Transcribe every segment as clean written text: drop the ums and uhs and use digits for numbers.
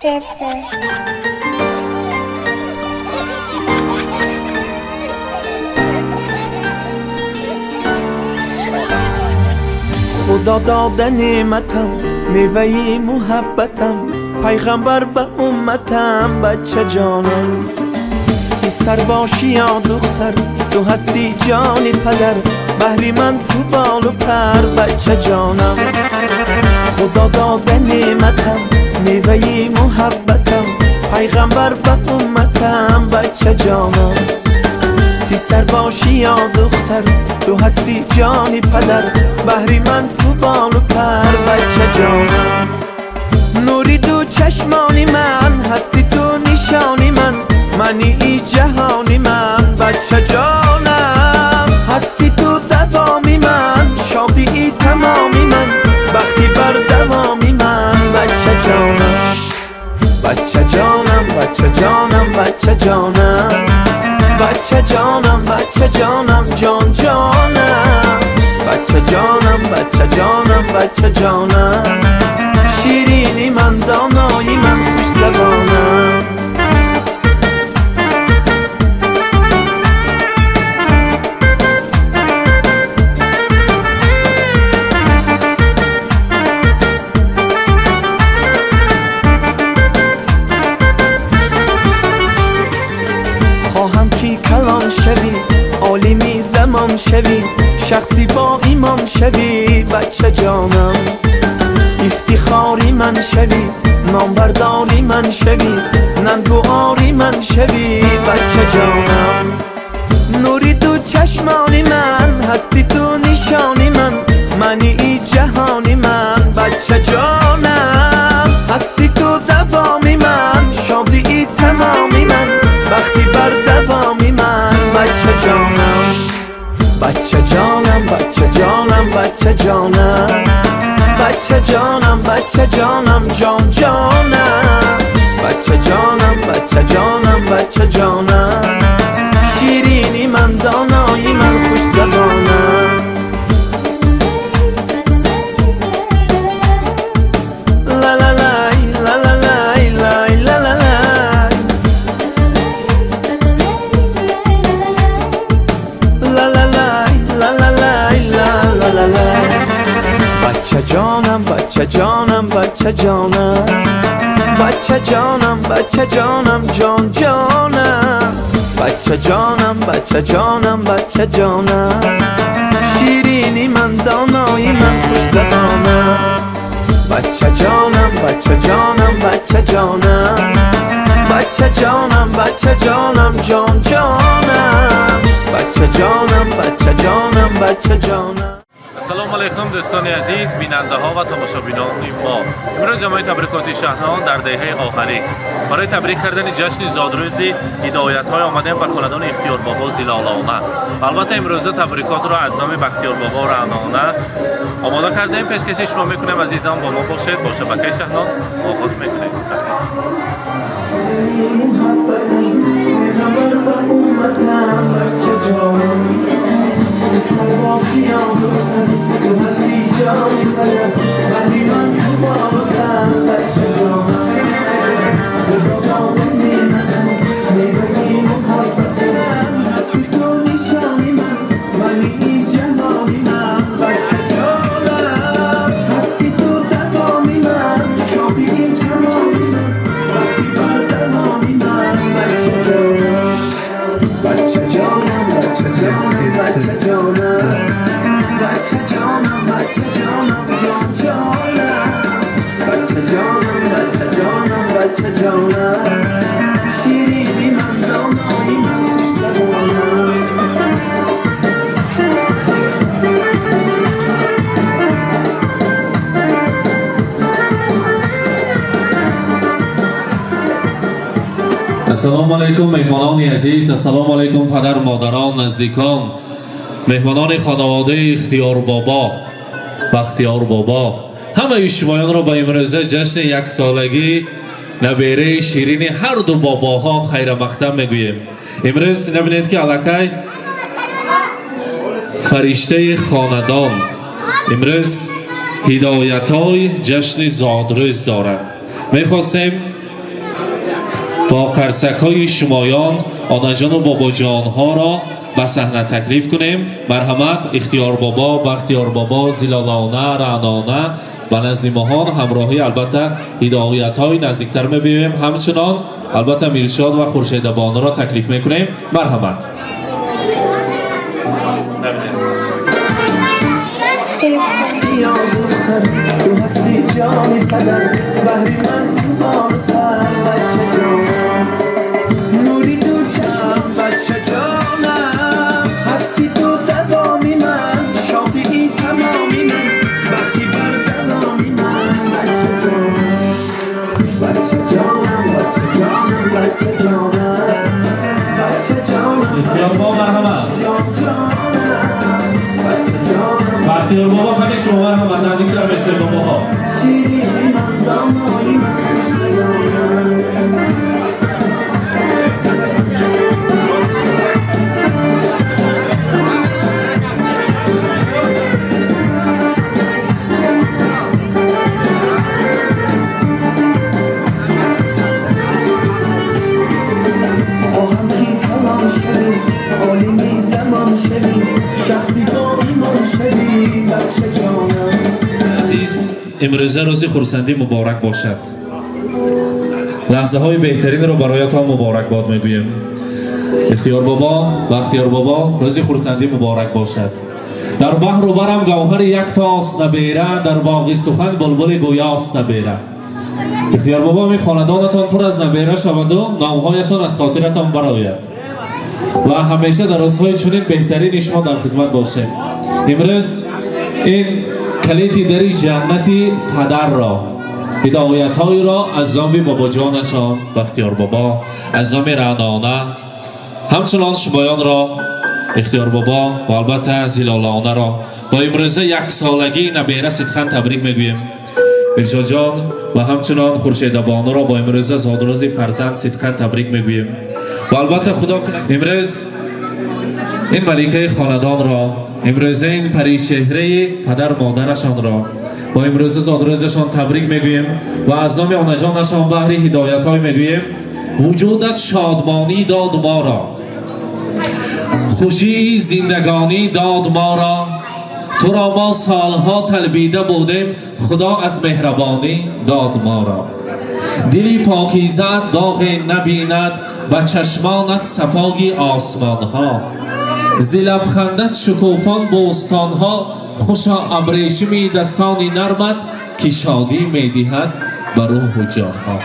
Сердце. Худо дода неъматам, меваи муҳаббатам, пайғамбар ба умматам, бача ҷонам. Писар бошӣ ё духтар, ту ҳастӣ ҷони падар, баҳри ман ту болу пар, бача ҷонам. Худо дода неъматам, меваи муҳаббатам, пайғамбар ба умматам, бача ҷонам. Писар бошӣ ё духтар, ту ҳастӣ ҷони падар, баҳри ман ту болу пар, бача ҷонам. Нури ду чашмони ман, ҳастӣ ту нишони ман, мани и ҷаҳони ман, бача ҷонам. Ҳастӣ ту давоми ман, шодии тамоми ман, бахти бар давоми ман, бача ҷонам. Бача ҷонам, бача ҷонам, бача ҷонам, бача ҷонам, бача ҷонам, ҷон ҷонам, бача ҷонам, бача ҷонам, бача ҷонам, ширини ман, донои ман, хушзабонам. Хоҳам ки калон шавӣ, олими замон шавӣ, шахси бо имон шавӣ, бача ҷонам. Ифтихори ман шавӣ, номбардори ман шавӣ, нангу ори ман шавӣ, бача ҷонам. Нури ду чашмони ман, ҳастӣ ту нишони ман, мани и ҷаҳони ман, бача ҷонам. Ҳастӣ ту давоми ман, шодии тамоми ман, бахти бар давоми ман, бача ҷонам. Бача ҷонам, бача ҷонам, бача ҷонам, бача ҷонам, бача ҷонам, ҷон ҷонам, бача ҷонам, бача ҷонам, бача ҷонам, ширини ман, донои ман, хушзабонам. Ла-ла-лай, ла-ла-лай, лай, ла-ла-лай. Ла-ла-лай, ла-ла-лай, ла-ла-ла-лай. Бача ҷонам, бача ҷонам, бача ҷонам, бача ҷонам, бача ҷонам, ҷон ҷонам, бача ҷонам, бача ҷонам, бача ҷонам, ширини ман, донои ман, хушзабонам. Бача ҷонам, бача ҷонам, бача ҷонам, бача ҷонам, бача ҷонам, ҷон ҷонам, бача ҷонам, бача ҷонам, бача ҷонам. Ассалому алайкум, дӯстони азиз, бинандаҳо ва тамошобинони мо. Имрӯз ҷамоаи табрикоти Шаҳнон дар деҳаи Оҳарик барои табрик кардани ҷашни зодрӯзи ҳидоятҳое омадем ба хонадони Ихтиёрбобо Зилолона. Албатта, имрӯза табрикотро аз номи Бахтиёрбобо Раънона омода кардем, пешкаши шумо мекунем. Азизон, бо мо бошед, бо шабакаи Шаҳнон оғоз мекунем. Муҳаббатам, пайғамбар ба умматам, бача ҷонам. Писар бошӣ ё духтар, ту ҳастӣ ҷони падар, баҳри ман ту болу пар, бача ҷонам. Худо дода неъматам, меваи муҳаббатам, ҳастӣ ту нишони ман, мани и ҷаҳони ман, бача ҷонам. Ҳастӣ ту давоми ман, шодии тамоми ман, бахти бар давоми ман, бача ҷонам. Бача ҷонам, бача ҷонам, бача ҷонам, бача ҷонам, бача ҷонам, ҷон ҷонам, бача ҷонам, бача ҷонам, бача ҷонам, ширини ман, донои ман, хушзабонам. Ассалому алайкум, меҳмонони азиз, ассалому алайкум, падар, модарон, наздикон, меҳмонони хонаводаи Ихтиёрбобо, Бахтиёрбобо. Ҳамаи шумоёнро ба имрӯза ҷашни яксолагӣ набераи ширини ҳарду бобоҳо хайрамақдам мегӯем. Имрӯз набинед, ки аллакай фариштаи хонадон имрӯз ҳидоятҳои ҷашни зодрӯз дорад. Мехостем Бо қарсакҳои шумоён онаҷону бобоҷонҳоро ба саҳна таклиф кунем. Марҳамат, Ихтиёр бобо, Бахтиёр бобо, Зилолона, Раънона ба назди моҳон ҳамроҳӣ албатта ҳидоятҳои наздиктар мебиёем. Ҳамчунон албатта Миршод ва Хуршедабонуро таклиф мекунем. Марҳамат. بیا دختر تو هستی جان پدر بهری من تو بال پر بچه جانم نوری تو چشم بچه جانم هستی تو دوامی من شادی تمامی من بختی بر دوامی من بچه جانم بچه جانم بچه جانم بچه جانم بچه جانم Ихтиёр бобо, марҳамат. جان جانم بچه جانم Бахтиёр бобо, кане шумо, марҳамат, наздиктар месем бобоҳо. شیرینی من دامایی من خوش صدایم. خواهم که کلان شوی عالمی زمان شوی شخصی با ایمان شوی بچه جانم. Азиз, имрӯза рӯзи хурсандӣ муборак бошад. Лаҳзаҳои беҳтаринро бароятон муборакбод мегӯем. Ихтиёр бобо, Бахтиёр бобо, рӯзи хурсандӣ муборак бошад. Дар баҳру барам гавҳари яктост набера, дар боғи сухан булбули гӯёст набера. Ихтиёр бобо, ми хонадонатон пур аз набера шаваду номҳояшон аз хотиратон барояд ва ҳамеша дар рӯзҳои чунин беҳтарини шумо дар хизмат бошем. Имрӯз ин калиди дари ҷаннати падарро, ҳидоятҳоеро аз номи бобоҷонашон Бахтиёр бобо, аз номи Раънона, ҳамчунон шумоёнро, Ихтиёр бобо ва албатта Зилолонаро бо имрӯза яксолагии набера сидқан табрик мегӯем. Миршодҷон ва ҳамчунон Хуршедабонуро бо имрӯза зодрӯзи фарзанд сидқан табрик мегӯем ва албатта худо кунад имрӯз ин маликаи хонадонро, имрӯза ин паричеҳраи падар модарашонро бо имрӯза зодрӯзашон табрик мегӯем ва аз номи онаҷонашон баҳри ҳидоятҳой мегӯем: вуҷудат шодмонӣ дод моро, хушии зиндагонӣ дод моро, туро мо солҳо талбида будем, худо аз меҳрабонӣ дод моро. Дили покизаат доғе набинад, ба чашмонат сафои осмонҳо, зи лабхандат шукуфон бӯстонҳо, хушо абрешими дастони нармат, ки шодӣ медиҳад ба рӯҳу ҷонҳо.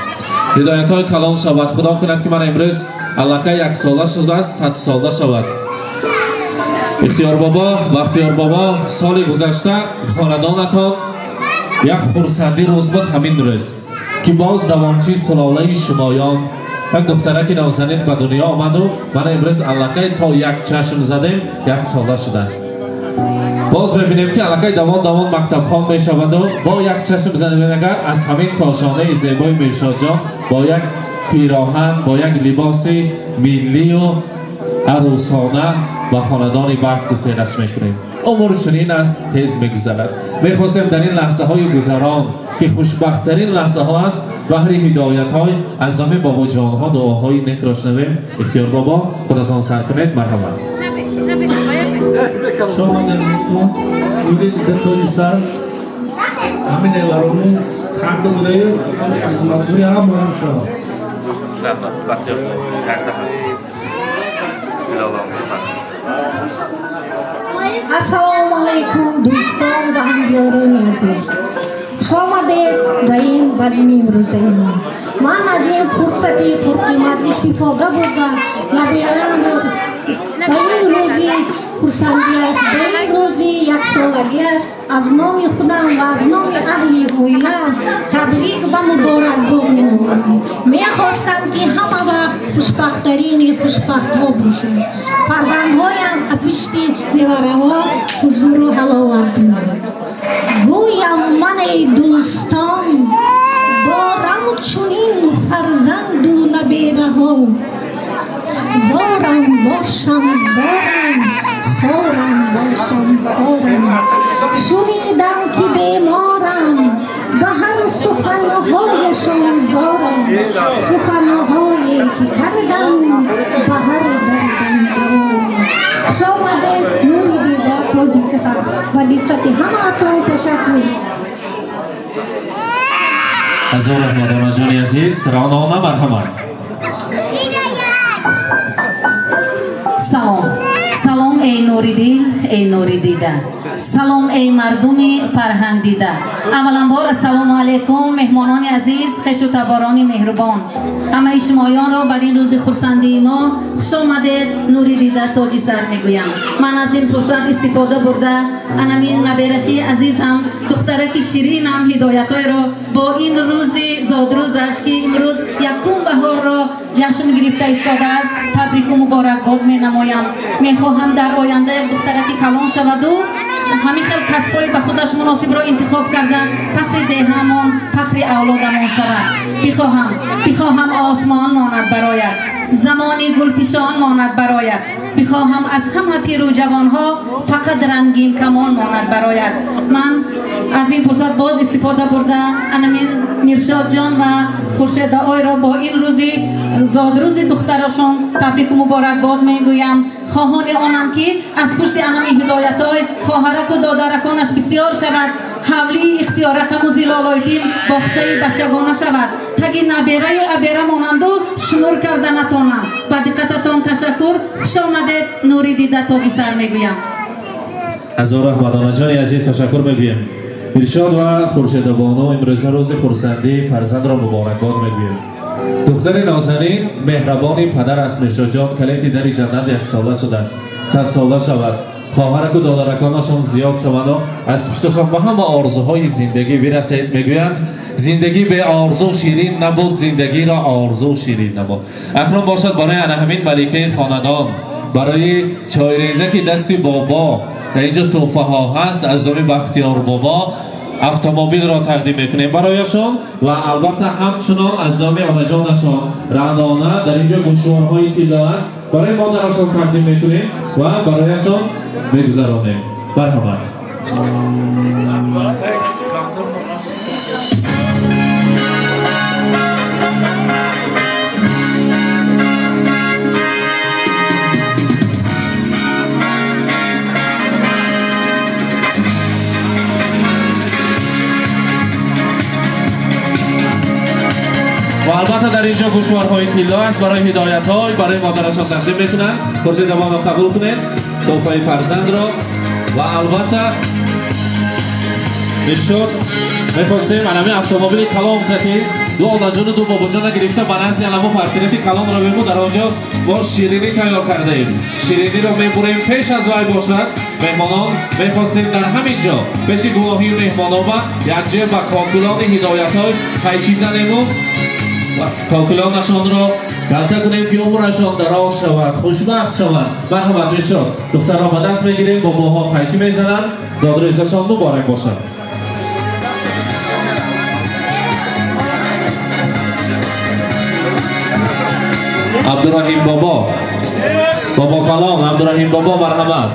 Ҳидоятҳои калон шавад. Худо кунад, ки ман имрӯз аллакай яксола шудааст, садсола шавад. Ихтиёр бобо, Бахтиёр бобо, соли гузашта хонадонатон як хурсандӣ рӯз буд, ҳамин рӯз ки боз давомчии сулолаи шумоён як духтараки нозанин ба дунё омаду мана имрӯз аллакай то як чашм задем яксола шудааст. Боз мебинем, ки аллакай давон давон мактабхон мешаваду бо як чашм занем агар аз ҳамин кошонаи зебои Миршодҷон бо як пироҳан, бо як либоси миллию арӯсона ба хонадони бахт гуселаш мекунем. Умр чунин аст, тез мегузарад. Мехостем дар ин лаҳзаҳои гузарон, ки хушбахттарин лаҳзаҳо аст, баҳри ҳидоятҳой аз номи бобоҷонҳо дуоҳои некро шунавем. Ихтиёр бобо, худатон сар кунед, марҳамат. Шумо нури дида сар ҳамин эварону ҳақ дораю хизматгӯи ҳамаам шумо. Бахтиёр бобо, Зилолон. Ассалому алайкум, дӯстон ва ҳамдиёрони азиз, хуш омадед ба ин базми имрӯзаи мо. Ман аз ин фурсати пурқимат истифода бурда, набераамро ба ин рӯзи хурсандиаш, ба ин рӯзи яксолагиаш аз номи худам ва аз номи аҳли оилаам табрик ва муборакбод менамоям. Мехостам, ки ҳама вақт хушбахттарини хушбахтҳо бошанд, фарзандҳоям пишти невараҳо ҳузуру ҳаловат бинанд. Гӯям ман, эй дӯстон, дорам чунин фарзанду набераҳо, зорам бошам зорам, хорам бошам хорам. Шунидам, ки беморам, ба ҳар суханҳояшон зорам, суханҳои Дуое ки кардам, ба ҳар дардам давоям. Хуш омадед, нури дида, тоҷи сар. Ба диққати ҳамаатон ташаккур. Ҳазор раҳмат, онаҷони азиз. Раъноона, марҳамат. Салом, салом, эй нури дил, эй нури дида, салом, эй мардуми фарҳангдида. Авваланбор, ассалому алайкум, меҳмонони азиз, хешу таборони меҳрубон. Ҳамаи шумоёнро бар ин рӯзи хурсандии мо хуш омадед, нури дида, тоҷи сар мегӯям. Ман аз ин фурсат истифода бурда, анамин наберачии азизам, духтараки ширинам Ҳидоятойро бо ин рӯзи зодрӯзаш, ки имрӯз якум баҳорро ҷашн гирифта истодааст, табрику муборакбод менамоям. Мехоҳам, дар оянда як духтараки калон шаваду ҳамин хел касбҳои ба худаш муносибро интихоб карда, фахри деҳамон, фахри авлодамон шавад. Бихоҳам осмон монад барояд, замони гулфишон монад барояд. Бихоҳам, аз ҳама пиру ҷавонҳо фақат рангин камон монад барояд. Ман аз ин фурсат боз истифода бурда, анамин Миршодҷон ва Хуршедаойро бо ин рӯзи зодрӯзи духтарашон табрику муборакбод мегӯям. Хоҳони онам, ки аз пушти анами Ҳидоятой хоҳараку додараконаш бисёр шавад, ҳавлии ихтиёракаму зилолойтим боғчаи бачагона шавад, таги набераю абера монанду шумур карда натонам. Ба диққататон ташаккур. Хуш омадед, нури дида, тоҷи сар мегӯям. Ҳазор раҳмат, онаҷони азиз, ташаккур мегӯем. Иршод ва Хуршедабону имрӯза рӯзи хурсандии фарзандро муборакбод мегӯем. Духтари нозанин меҳрабони падар аст. Миршодҷон, калити дари ҷаннат яксола шудааст, садсола шавад, хоҳараку додараконашон зиёд шаванду аз пушташон ба ҳама орзуҳои зиндагӣ бирасед. Мегӯянд, зиндагӣ беорзу ширин набуд, зиндагиро орзу ширин набуд. Акнун бошад, барои ана ҳамин маликаи хонадон, барои чойрезаки дасти бобо дар инҷо тӯҳфаҳо ҳаст. Аз номи Бахтиёр бобо автомобилро тақдим мекунем барояшон ва албатта ҳамчунон аз номи онаҷонашон Раънона дар инҷо гӯшворҳои тилло аст, барои модарашон тақдим мекунем ва барояшон мегузаронем. Марҳамат. Ва албатта дар инҷо гӯшворҳои тилло аст барои Ҳидоятҳой, барои модарашон тақдим мекунанд. Хуршедабоно, қабул кунед тӯҳфаи фарзандро. Ва албатта, Дилшод, мехостем анами автомобили калон кати ду онаҷону ду бобоҷона гирифта ба назди анамо партинети калон равему. Дар онҷо мо ширинӣ тайёр кардаем, шириниро мебурем. Пеш аз вай бошад, меҳмонон, мехостем дар ҳамин ҷо пеши гувоҳии меҳмоноба якҷоя ба кокулони Ҳидоятҳой қайчӣ занему кокулонашонро галта кунем, ки умрашон дароз шавад, хушбахт шавад. Марҳамат, Миршод, духтарро ба даст мегирем, бобоҳо қайчӣ мезананд. Зодрӯзашон муборак бошад. Абдураҳим бобо, бобокалон Абдураҳим бобо, марҳамат.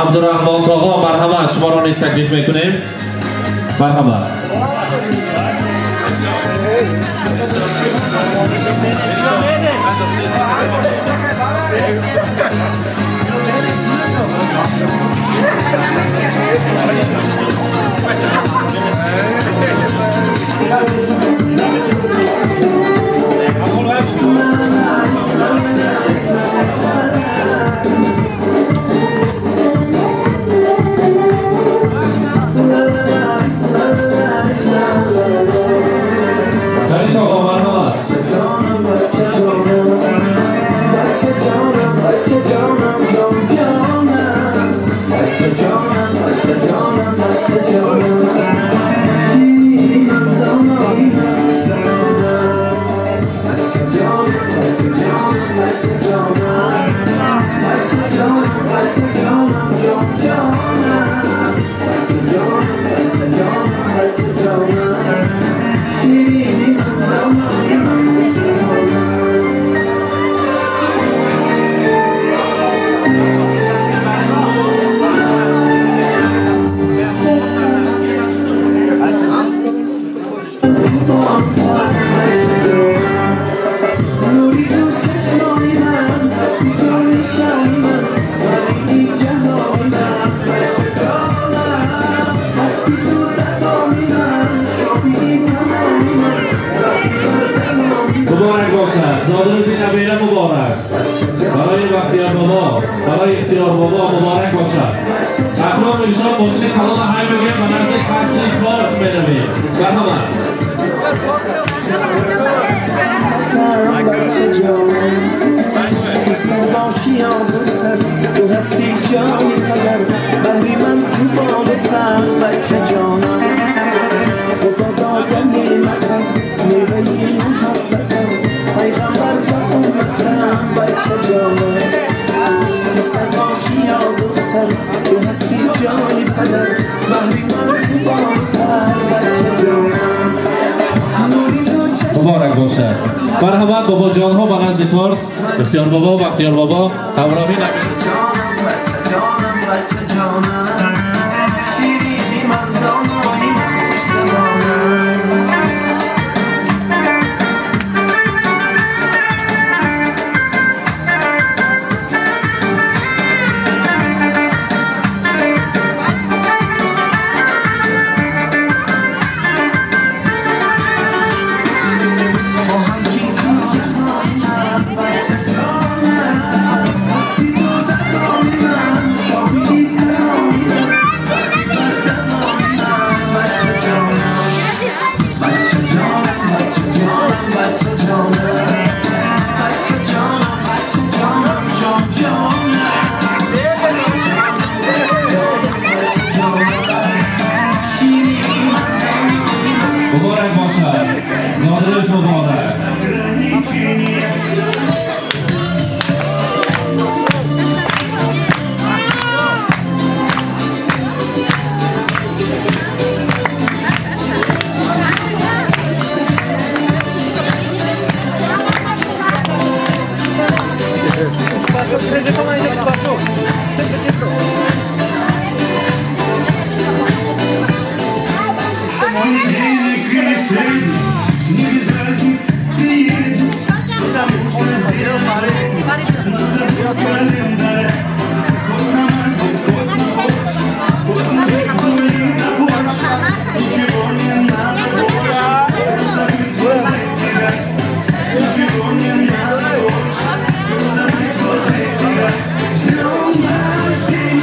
Абдураҳмон тоғо, марҳамат, шуморо низ таклиф мекунем, марҳамат. Карим тоғо, марҳамат. جانم بچه جانم، بچه جانم، بچه. Набира муборак. Барои Бахтиёр бобо, барои Ихтиёр бобо муборак бошад. Акнун иншо мошини калон ҳай мегӯем, ба назди қасри парк меравем. Марҳамат. بچه جانم پسر باشی یا دختر تو هستی جان پدر بهری من تو بال پر بچه جانم خدا دادن نعمتم میوه محبتم پیغمبر و امتم بچه جانم پسر باشی یا دختر تو هستی جان پدر بهری من تو بال پر بچه جانم نوری دو چشم Муборак бошад. Марҳамат, бобоҷонҳо, ба назди торт. Ихтиёр бобо, Бахтиёр бобо, ҳамроҳӣ جانم بچه جانم بچه جانم شیرینی من دانایی من خوش زبانم خواهم که جهانم بچه جانم هستی تو دگامی من شاهی تمامی من بردوامی من بچه جانم بچه جانم بچه جانم بچه جانم بچه جانم بچه جانم جان جانم بچه جانم بچه جانم شیرینی من دانایی من Муборак бошад. Зодрӯз муборак. Не без разницы, ты едешь, потому что дело календаря. Хоть на Марсе, хоть на Орсе, хоть на Жигули на Порше, ничего не надо больше, просто быть возле тебя. Ничего не надо больше, просто быть возле тебя. С днем рождения.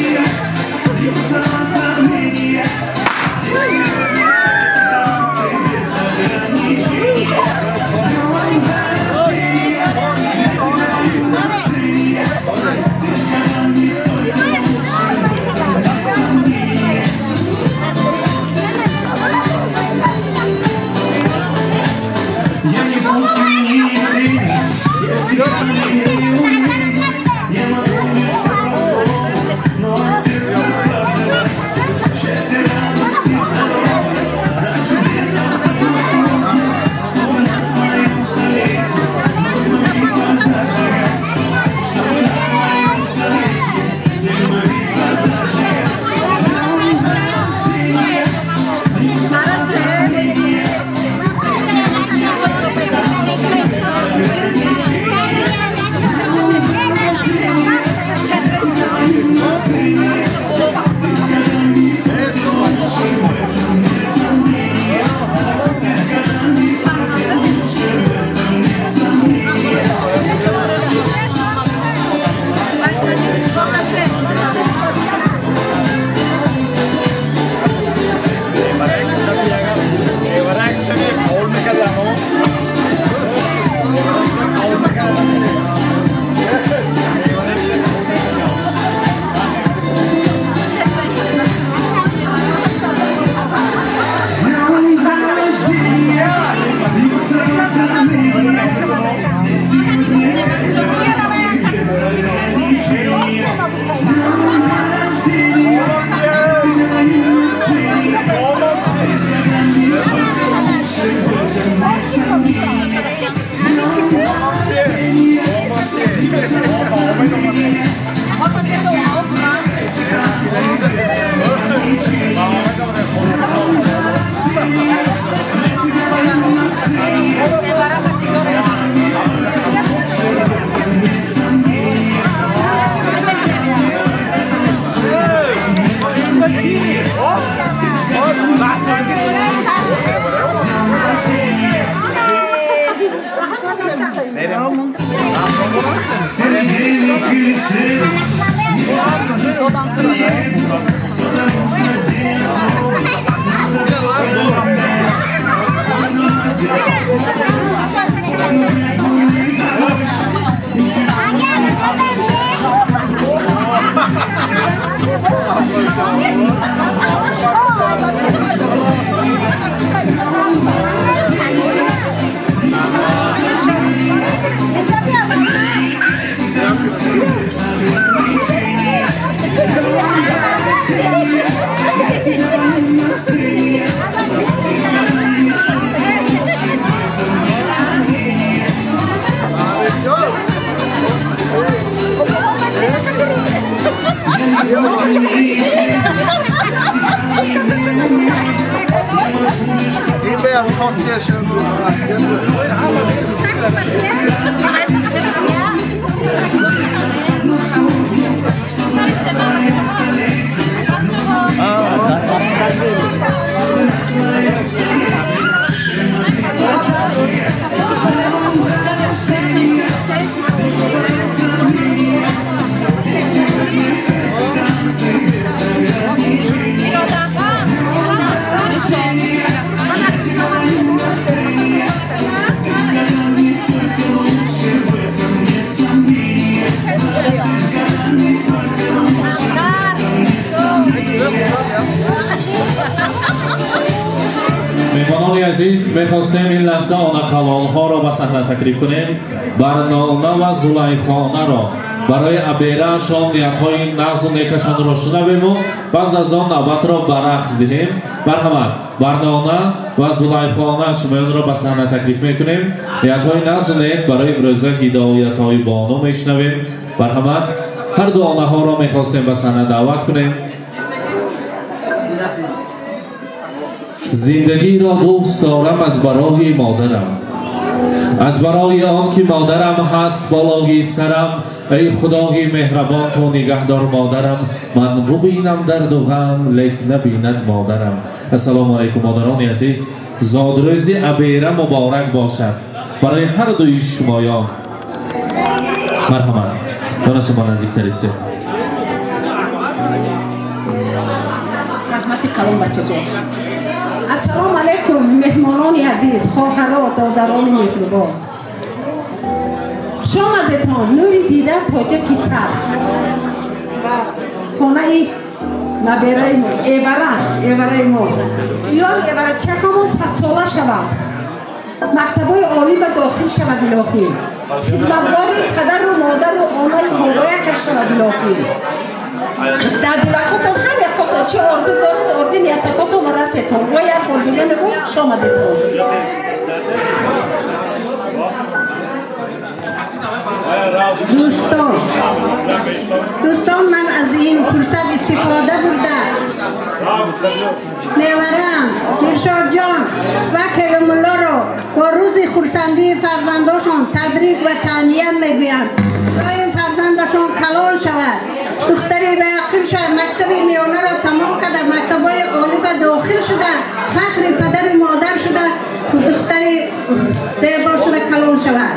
Меҳмонони азиз, мехостем ин лаҳза онакалонҳоро ба саҳна таклиф кунем. Барнона ва Зулайхонаро барои абераашон ниятҳои нағзу некашонро шунавему баъд аз он навбатро ба рақс диҳем. Марҳамат, Барнона ва Зулайхона, шумоёнро ба саҳна таклиф мекунем. Ниятҳои нағзу нек барои имрӯза ҳидоятҳои бону мешунавем. Марҳамат, ҳар ду онаҳоро мехостем ба саҳна даъват кунем. Зиндагиро дӯст дорам аз барои модарам, аз барои он ки модарам ҳаст болои сарам. Эй худои меҳрабон, ту нигаҳдор модарам, ман бубинам дарду ғам, лек набинад модарам. Ассалому алайкум, модарони азиз. Зодрӯзи абера муборак бошад барои ҳар дуи шумоён. Марҳамат, дона шумо наздиктар истед. Раҳмати калон, бачаҷон. Ассалому алайкум, меҳмонони азиз, хоҳаро, додарони меҳрубон. Хуш омадетон, нури дида, тоҷаки сар ба хонаи набераи мо, эвара, эвараи мо. Илоҳи эварачакамон 100сола шавад, мактабҳои олӣ ба дохил шавад, илоҳӣ хизматгори падару модару онаю бобоякаш шавад, илоҳӣ дар дилакотон ҳам якотон чӣ орзу доред, орзуи ниятакотон расетон. Ва як бор дига мегӯм, хуш омадетон. Дӯстон, дӯстон, ман аз ин фурсат истифода бурда меварам Миршодҷон ва Керимуллоро бо рӯзи хурсандии фарзандошон табрик ва таҳният мегӯям. Доим фарзандашон калон шавад, духтаре баақл шавад, мактаби миёнаро тамом карда, мактабҳои олӣ ба дохил шуда, фахри падару модар шуда, духтари зебо шуда калон шавад.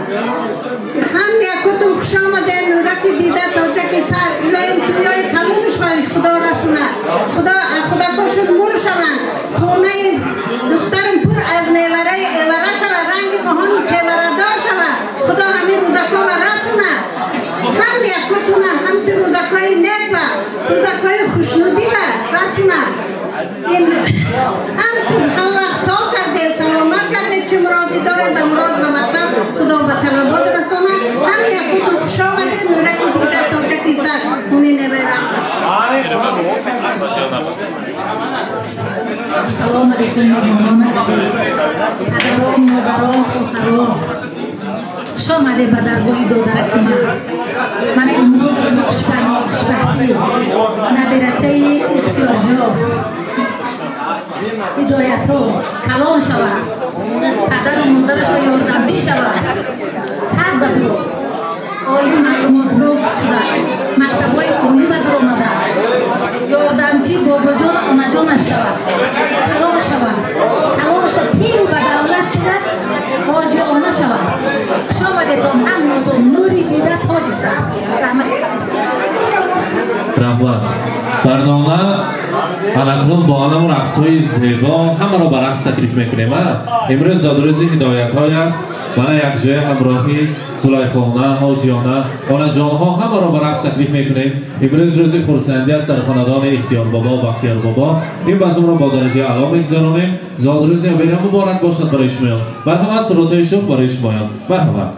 Ҳам якутун хуш омадед, нураки дида, тоҷаки сар. Илоҳим дунёи калонаш бари худо расонад, худо худакошон мур шаванд, хонаи духтарам пур аз мевараи эвара шавад, ранги моҳони чеварадор шавад. Худо ҳамин рӯзакҳоро расонад. Ҳам якутуна ҳамту рӯзакҳои нек ва рӯзакҳои хушнудӣ ва расонад. Ин ҳамту ҳама вақт сов кардем, саломат кардем, чӣ муроди дорем, ба мурод, ба мақсад худо ба талабот расонад. Ҳам якутун хуш омадед, нураки дида, тоҷаки сар, хуни невера. Ассалому алайкум, меҳмонони азиз, падарон, модарон, хоҳарон. Хуш омадед ба даргоҳи додараки ман. Ман имрӯз рӯзи хушбахтӣ набирачаи Ихтиёрҷон ҳидоятҳо калон шавад, падару модараш ба ёрдамчӣ шавад, сар ба дур олӣ маълумотнок шуда, мактабҳои олӣ ба дур омада, ёрдамчӣ бобоҷону онаҷонаш шавад, калон шавад, калон шавад, пиру ба давлат шуда, ҳоҷиона шавад. Хуш омадетон ҳамаотон, нури дида, тоҷи сар. Раҳмати калон. Раҳмат, Барнона. Анакнун бо анам рақсҳои зебо ҳамаро ба рақс таклиф мекунем. Имрӯз зодрӯзи ҳидоятҳой аст. Мана якҷоя ҳамроҳи Зулайхона, ҳоҷиёна, онаҷонҳо ҳамаро ба рақс таклиф мекунем. Имрӯз рӯзи хурсандӣ аст дар хонадони Ихтиёрбобо, Бахтиёрбобо. Ин базмро бо дараҷаи аъло мегузаронем. Зодрӯзи абера муборак бошад барои шумоён. Марҳамат, сурудҳои шух барои шумоён. Марҳамат.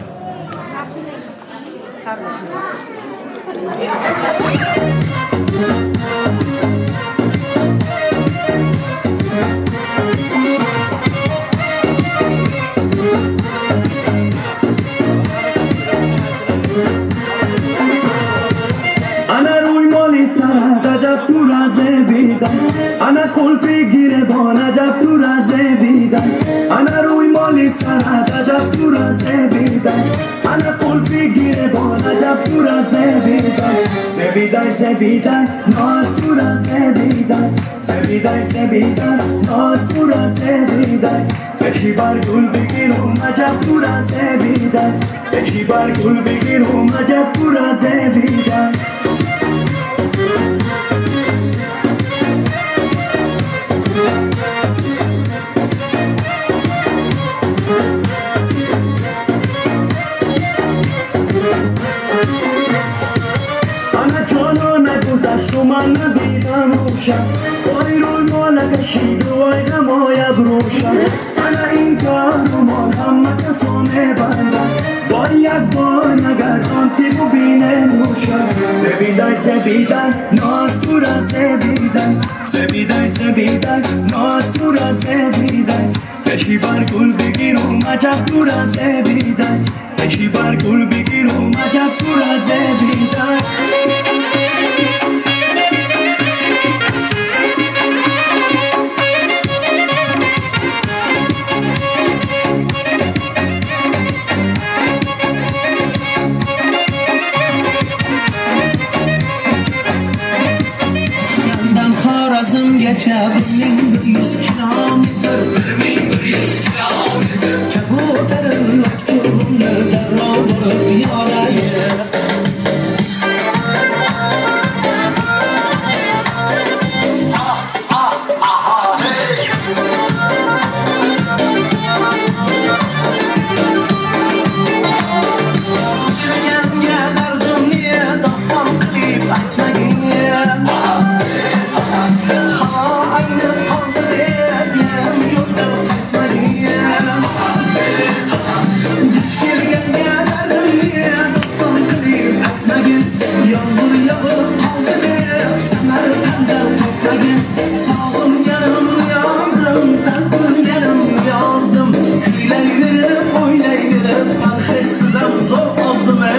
Ана рӯй моли сарат, аҷаб ту разе бидам, ана қулфи гиребон, аҷаб ту разе бидам, ана. سرت عجب دور از زبیدن انا قلفی گیربان عجب دور از زبیدن زبیدن زبیدن ناز دور از زبیدن زبیدن زبیدن ناز دور از زبیدن یکی بر گل بگیرم عجب دور از زبیدن یکی بر گل بگیرم عجب دور از زبیدن. انا جانا نگذشت و من ندیدم روشن وای روی مال کشید و وای غمای ابروشن انا این کار و مال همه کسا میبندن وای یک بار نگردان تی ببینه روشن زبیدای زبیدای ناز تو را زبیدای زبیدای زبیدای ناز تو را زبیدای یکی بر گل بگیرم عجب تو را زبیدای یکی بر گل بگیرم عجب تو را زبیدای. Yandan Xorazmgacha 1100 kilometr 1100 kilometr Kabutarim maktubimni darrov borib yorayir. Yurganga dardimni doston qilib aytmagin. Ha, aynib qoldi deb yarim yo'ldan qaytmagin. Duch kelganga dardimni doston qilib aytmagin. Yomg'ir yog'ib qoldi deb Samarqanddan qaytmagin. Sog'inganim yozdim, talpinganim yozdim. Kuylayverib, o'ylayverib, parhezsiz ham zo'r ozdim ey.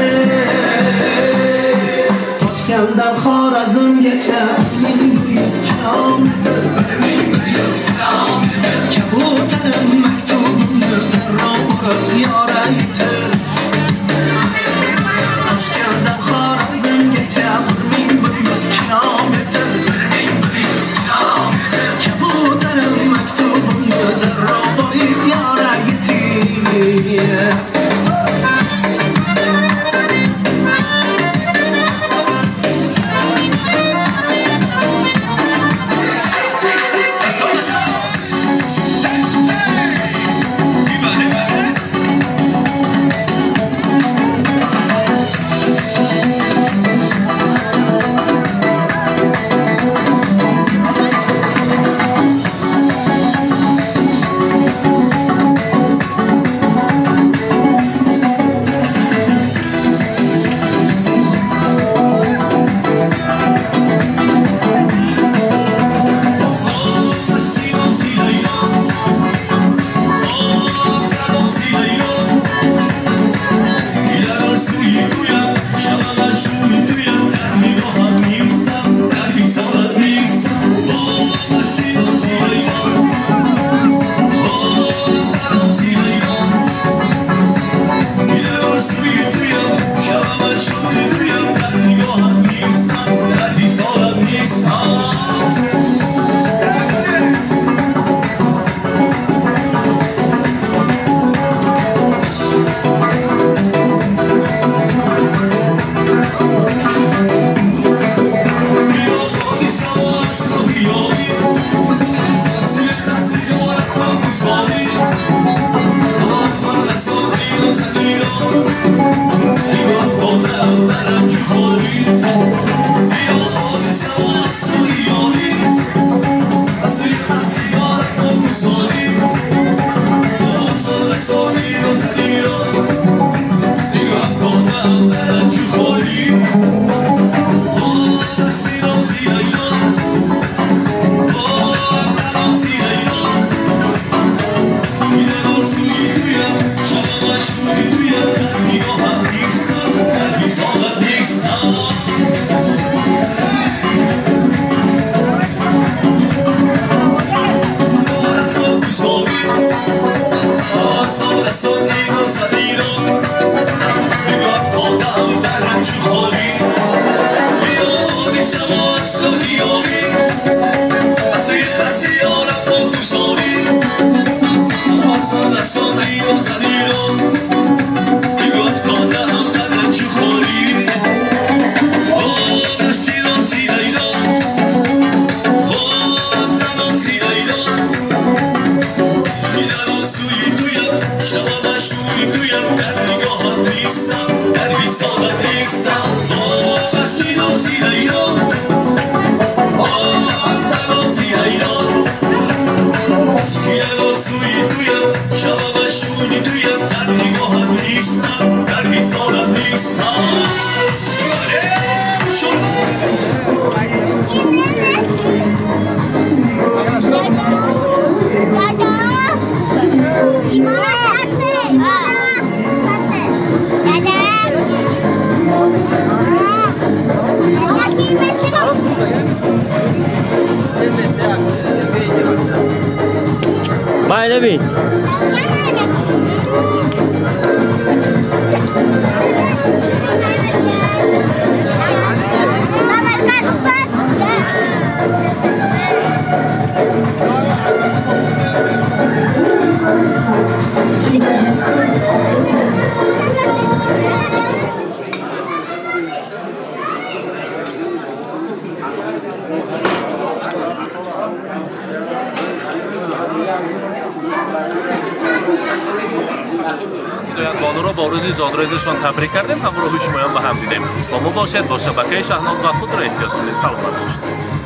Toshkentdan Xorazmgacha 1100 kilometr 1100 kilometr Kabutarim maktubimni darrov borib yora yetir. Toshkentdan Xorazmgacha 1100 kilometr 1100 kilometr Kabutarim maktubimni darrov borib yora yetir. Nigaham نیستم در وصالت نیستم. Bayram. Ҳидоятбонуро бо рӯзи зодрӯзашон табрик кардем, ҳамроҳи шумоён ба ҳам дидем. Бо мо бошед, бо шабакаи Шаҳнон ва худро эҳтиёт кунед. Саломат бошед.